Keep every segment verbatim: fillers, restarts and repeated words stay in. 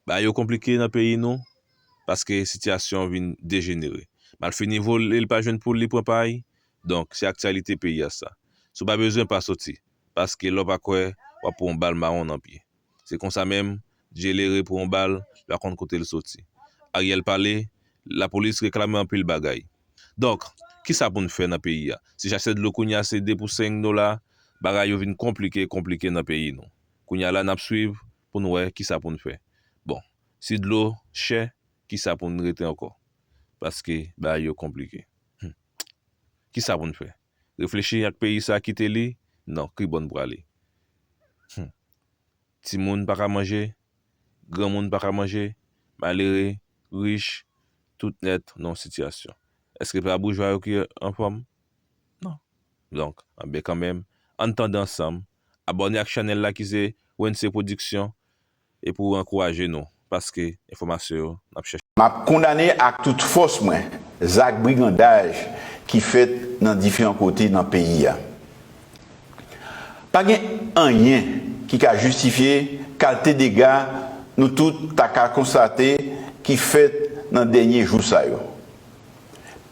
Bagay yo konplike nan peyi nou, paske sitiyasyon vin dejenere. Malfini vole, l pa jwenn poul li pran pay. Donk, se aktyalite peyi a sa. Si w pa bezwen, pa soti, paske lè w pa kwè, w ap pran yon bal mawon nan pye. Se konsa menm, Djelere pran yon bal, l pa konn kote l soti. Ariel pale, lapolis reklame anpil bagay. Donk, kisa pou n fè nan peyi a? Si chache dlo kounye a se de pou senk dola, bagay yo vin konplike, konplike nan peyi nou. Kounye a la, n ap swiv pou n wè kisa pou n fè. Bon, si dlo chè, kisa pou n rete ankò? Paske bagay yo konplike. Hmm. Kisa pou n fè? Reflechi ak peyi sa, kite li? Non, ki bò n prale? Hmm. Timoun pa ka manje, granmoun pa ka manje, malere, rich, tout nèt nan yon sitiyasyon. Èske pa boujwa yo ki anfòm? Non. Donk, anben kanmenm, ann tande ansanm, abòne ak chanèl la ki se Wense Production, e pou ankouraje nou, paske enfòmasyon yo, n ap chèche. M ap kondane ak tout fòs mwen zak brigandaj ki fèt nan diferan kote nan peyi a. Pa gen anyen ki ka jistifye kalte dega nou tout ta ka konstate ki fèt nan dènye jou sa yo.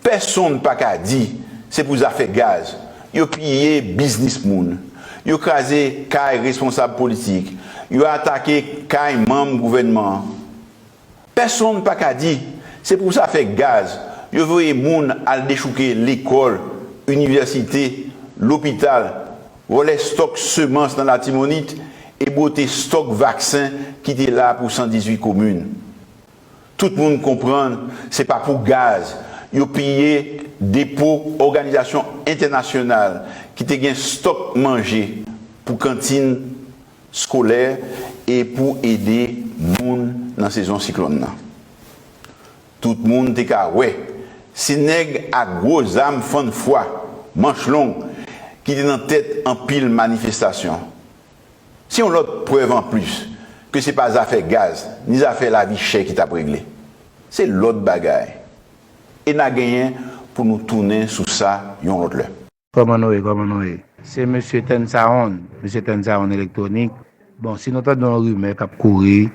Pèsonn pa ka di se pou zafè gaz yo piye biznis moun, yo kraze kay responsab politik, yo atake kay manm gouvènman an. Pèsonn pa ka di se pou zafè gaz yo voye moun al dechouke lekòl, inivèsite, lopital, vòlè stòk semans nan Latibonit e bwote stòk vaksen ki te la pou san dizuit komin. Tout moun konprann se pa pou gaz yo piye depo òganizasyon entènasyonal ki te gen stòk manje pou kantin skolè e pou ede moun nan sezon siklòn nan. Tout moun te ka wè se nèg ak gwo zam fann fwa, manch long, ki te nan tèt anpil manifestasyon. Se yon lòt prèv anplis ke se pa zafè gaz ni zafè lavi chè ki t ap regle. Se lòt bagay. E n a genyen pou nou tounen sou sa yon lòt lè. Kòman nou ye? Kòman nou ye? Se mesye Tèn Sawonn, mesye Tèn Sawonn Elektwonik. Bon, si nou tande yon rimè k ap kouri,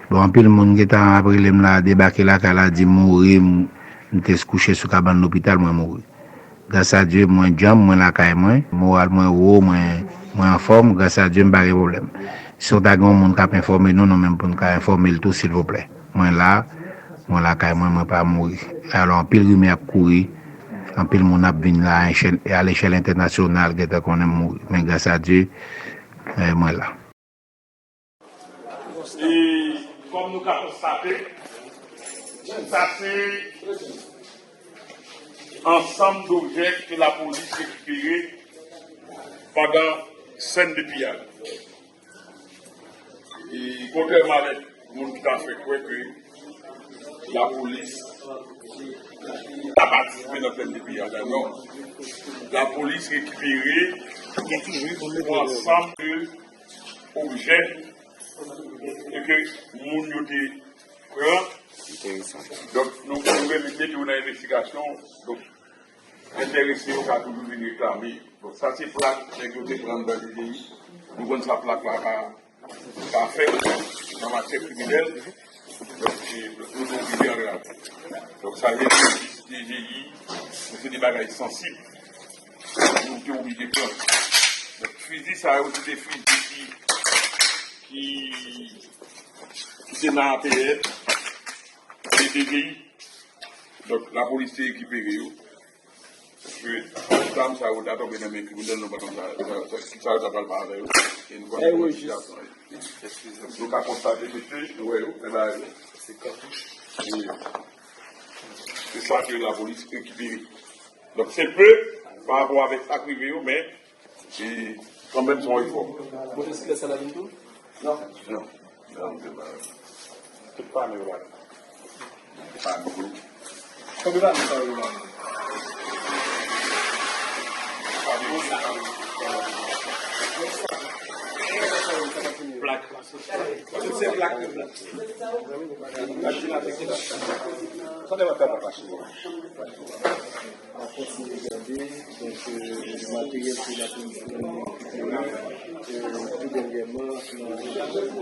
bon, anpil moun gentan ap rele m la, debake lakay la, di m mouri, m, m te kouche sou kabann lopital, mwen mouri. Gras a Dye, mwen djanm, mwen lakay mwen, moral mwen wo, mwen, mwen anfòm, gras a Dye, m pa gen pwoblèm. Si w ta gen yon moun k ap enfòme nou, nou menm pou n ka enfòme l tou, silvouplè. Mwen la, mwen lakay mwen, mwen pa mouri. Alò, anpil rimè ap kouri, anpil moun ap vin la, a lechèl entènasyonal, gentan konnen m mouri. Men gras a Dye, eh, mwen la. E kòm nou ka konstate, sa se ansanm dobjè ke lapolis rekipere pandan sèn de piyaj. E kontrèman avèk moun ki ta fè kwè ke lapolis ta patisipe nan sèn de piyaj la, non. Lapolis rekipere yon ansanm de objè e ke moun yo te pran. Donk, nou, nou mete yo nan envestigasyon. Donk, enterese yo ka toujou vin reklame. Donk, sa se plak nèg yo te pran nan D G I. Nou konn sa plak la ka, ka fè nan matyè kriminèl. Donk, se, nou te oblije antre ladan. Donk, sa se D G I, se de bagay sansib. Nou te oblije pran. Donk, fizi sa yo, se de fizi ki, ki, ki te nan A T M, se D G I. Donk, lapolis te rekipere yo. Paske zam sa yo ta tonbe nan men kriminèl, nou pa konn sa, sa, sa, ki sa yo ta pral fè avè yo. E nou konnen kòman sitiyasyon an ye. Nou ka konstate, mesye, nou wè yo, men bagay yo. Se sa ke lapolis rekipere. Donk, se pe pa rapò avèk sa k rive yo, men, e, kanmenm, se yon efò. Motosiklet sa la vin tou? Non. Non. Non, se pa, tout pa nou la. Pa nou. Konbyen pa nou sa yo la? Plak. Tout se plak. Sa te wè pèp ap mache. N ap kontinye gade, donk, euh, materyèl ke lapolis nan, euh, tou dènyèman, nan, euh,